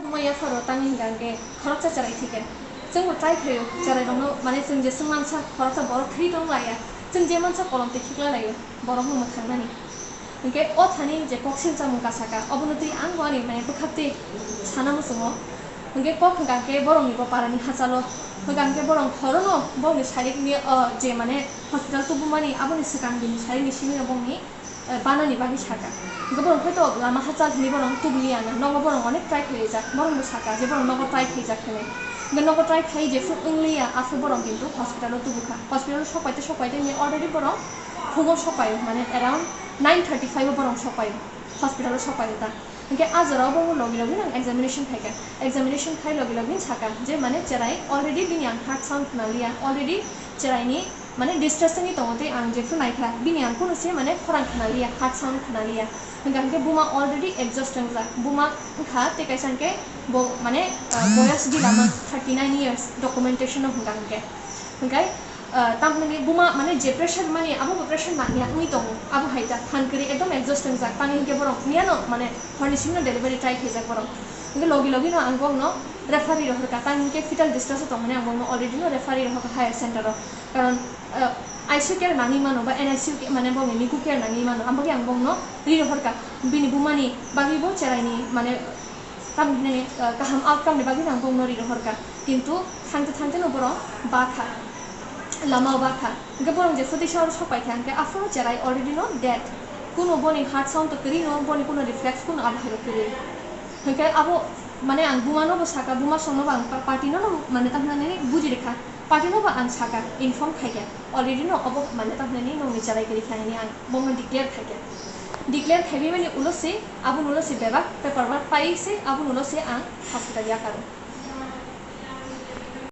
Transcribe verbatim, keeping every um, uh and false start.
Omo yapharo tangwi hwnkha hwnkhe khoroksa cherai thwikha. Chwngbo try khlaio, cherairokno, mane, chwng je swngmansa khoroksa borok khri tong laiya, chwng je mansa kolom twi khikla laio, borokno mwthangnani. Hwnkhe o thani je kok sil chamung kasaka, obono twi ang bo ani, mane, bwkhaktwi sana muchungo. Hwnkhe kok hwnkha hwnkhe borokni bo parani hachalo, hwnkha hwnkhe borok horono bongni sarikni, o, je, mane, hospital tubumani aboni swkang bini sarikni simino bongni eh, banani bagwi saka. Hwnkhe borok hwnkhe to lama hachal hinwi borok tubuliya na, nogo borok onek try khlaijak, borokbo saka je borok nogo try khlaijak hinwi. Hwnkhe nogo try khlai jephru wngliya, aphuru borok kintu hospital-o tubukha. Hospital-o sokpaite sokpaite hinwi already borok phungo sokpaio, mane around nine thirty-five-o borok sokpaio, hospital-o sokpaio ta. Hwnkhe a jorao bo logi logi ang examination khaikha. Examination khai logi logi saka je, mane, cherai already bini ang heart sound khwnaliya, already cheraini mane distress wngwi tongo tei ang jephru naikha, bini ang kunu se, mane, khorang khwnaliya, heart sound khwnaliya. Hwnkha hwnkhe buma already exhaust wngjak, buma wngkha tei kaisa hwnkhe bo, mane, ah, boyas gila man, thirty nine years, documentation no hwnkha hwnkhe. Hwnkhe, ah, tamni buma, mane, je pressure mani abo bo pressure nangya wngwi tongo, abo hai ta phan kwrwi ekdom exhaust wngjak, tamni hwnkhe borok miyano, mane, horni simi no delivery try khaijak borok. Hwnkhe logi logi no ang bokno referee rohorkha, tamni hwnkhe fetal distress o tongmani ang bokno already no referee rohorkha higher center o. Karon, ah, I C U care nangwi mano ba N I C U ke-, mane bongni niku care nangwi mano, aboni ang bongno ri rohorkha. Bini bumani bagwi bo cheraini, mane, tamni hinani, ah, kaham outcome ni bagwi ang bongno ri rohorkha. Kintu thangte thangte no borok bakha, lama o bakha. Hwnkhe borok je photi sa oro sok paikha, hwnkhe aphuru cherai already no dead. Kuno boni heart sound to kwrwi no, boni kuno reflex kuno abo hai kwrwi. Hwnkhe abo, mane, ang buma no bo saka, buma song no bo ang pa-, party no no, mane, tamhinani buji rikha. Party no bo ang saka, inform khaikha. Already no obo, mane, tamhinani nokni cherai kwrwi kha hinwi ang bono declare khaikha. Declare khaiwi mani ulo se, abo ulo se bebak paper work pai se, abo ulo se ang hospital yakaro.